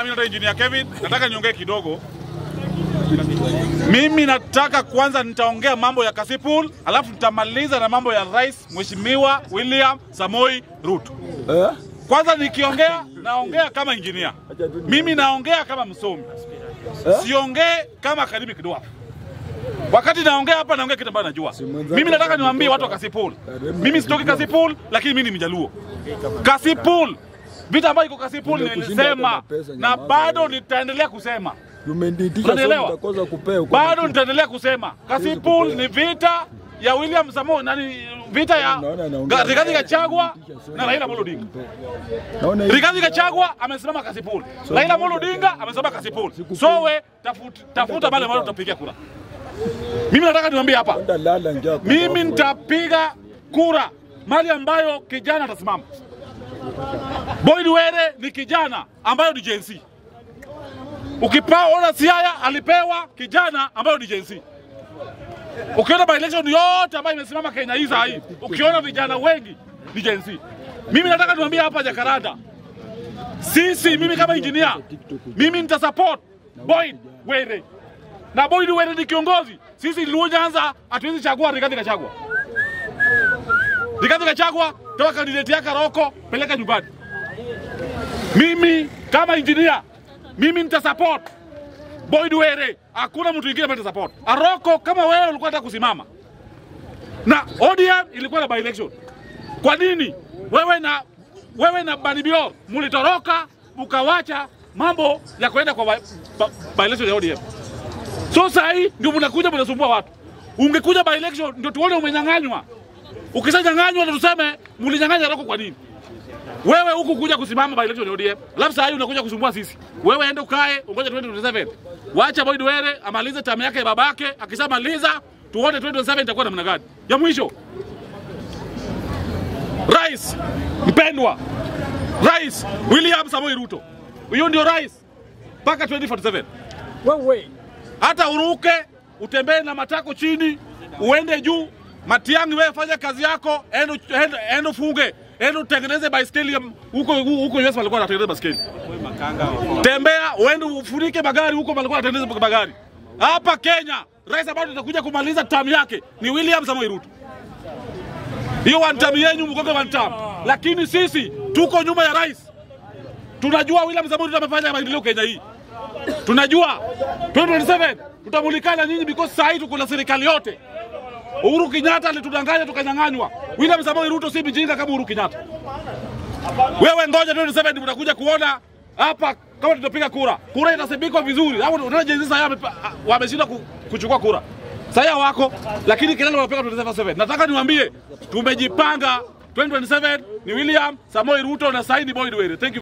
Mimi naitwa Engineer Kevin, nataka niongee kidogo. Mimi nataka kwanza nitaongea mambo ya Kasipul, alafu nitamaliza na mambo ya Rais Mheshimiwa William Samoei Ruto. Kwanza nikiongea, naongea kama engineer. Mimi naongea kama msomi. Siongee kama academic dwarf. Wakati naongea hapa naongea kitu ambacho najua. Mimi nataka niwaambie watu wa Kasipul. Mimi sitoki Kasipul, lakini mimi ni Mjaluo. Kasipul, vita ambayo iko Kasipul nilisema na bado nitaendelea kusema. Unanielewa? Bado nitaendelea kusema. Kasipul ni vita ya William Samoei, nani, vita ya Rigathi Gachagua na Raila Amolo Odinga. Rigathi Gachagua amesimama Kasipul. Raila Amolo Odinga amesimama Kasipul. So we tafuta pale mahali tutapigia kura. Mimi nataka niwaambie hapa. Mimi nitapiga kura mahali ambayo kijana atasimama. Boyd Were ni kijana ambayo ni Gen Z. Ukipaona Siaya alipewa kijana ambayo ni Gen Z. Ukiona by election yote ambayo imesimama Kenya hii saa hii, ukiona vijana wengi ni Gen Z. Mimi nataka niwaambie hapa Jakaranda. Sisi, mimi kama engineer, mimi nitasupport Boyd Were. Na Boyd Were ni kiongozi. Sisi Luo Nyanza hatuwezi chagua Rigathi Gachagua. Rigathi Gachagua toa candidate yake Roko, peleka nyumbani. Mimi kama engineer, mimi nitasupport Boyd Were. Hakuna mtu mwingine ambaye nitasupport. Aroko, kama wewe ulikuwa unataka kusimama na ODM ilikuwa na by election, kwa nini wewe na Banibior mlitoroka mkawacha mambo ya kwenda kwa by election ya ODM? So sasa hii ndio mnakuja mnasumbua watu. Ungekuja by election ndio tuone umenyang'anywa. Ukishanyang'anywa ndio tuseme mlinyang'anya Aroko kwa nini? Wewe huku kuja kusimama by election ya ODM, alafu sasa hii unakuja kusumbua sisi. Wewe ende ukae ungoje 2027. Waacha Boyd Were amalize term yake ya babake, akishamaliza tuone 2027 itakuwa namna gani. Ya mwisho, Rais mpendwa, Rais William Samoei Ruto. Huyo ndio rais mpaka 2047. Wewe hata uruke, utembee na matako chini, uende juu, Matiang'i wewe fanya kazi yako, endo ufunge, endo utengeneze baiskeli huko huko US walikuwa wanatengeneza baiskeli. Tembea uende ufunike magari huko walikuwa wanatengeneza magari. Hapa Kenya, rais ambaye atakuja kumaliza term yake ni William Samoei Ruto. Hiyo one term yenu mkoke one term. Lakini sisi tuko nyuma ya rais. Tunajua William Samoei Ruto amefanya maendeleo Kenya hii. Tunajua 2027 tutamulikana nyinyi because sasa tuko na serikali yote. Uhuru Kenyatta alitudanganya tukanyang'anywa. William Samoei Ruto si mjinga kama Uhuru Kenyatta. Wewe ngoja 2027 mtakuja kuona hapa kama tutapiga kura. Kura itasibikwa vizuri. Hapo unaona Gen Z sasa wameshinda kuchukua kura. Sasa wako lakini kelele wanapiga 2027. Nataka niwaambie tumejipanga 2027 ni William Samoei Ruto na saini Boyd Were. Thank you.